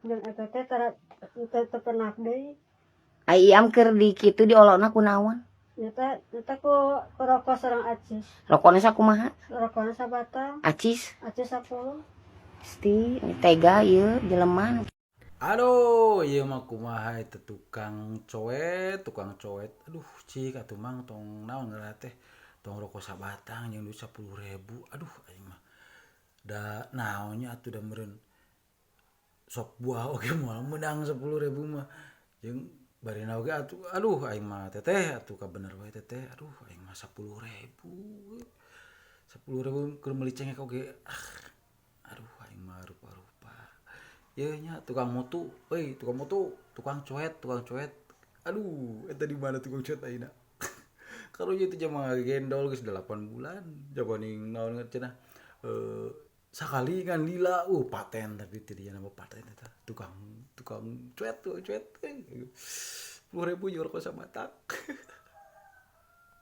Jeung eta teh tara teu teu penak deui. Ai Iam keur di kitu diolokna ku naon? Nyata nyata ku ku rokok sareng acis. Rokokna sakumaha? Rokokna sabatang. Acis? Acis 10. Gusti, tega ieu jelema. Aduh, ieu mah kumaha eta tukang coet, tukang coet. Aduh, cik atuh Mang, tong naon ngaranna teh. Tong rokok sabatang jeung duit 10.000. Aduh, aing mah da naon nya atuh da meureun sop buah oge moal meunang 10.000 mah. Jeung barina oge atuh, aduh aing mah teteh atuh kabener we teteh. Aduh, aing mah 10.000. 10.000 keur meuli cengek oge. Ah, aduh aing mah rupa-rupa. Yeuh nya tukang moto, euy tukang moto, tukang coet, tukang coet. Aduh, eta di mana tukang coet ayeuna? Karunya itu jama ngagendol geus 8 bulan. Jabaning naon cenah sakali ngan lila, paten tapi teu dieu mah paten eta. Tukang tukang coet, tukang coet. 10.000 jeung rokok sabatang.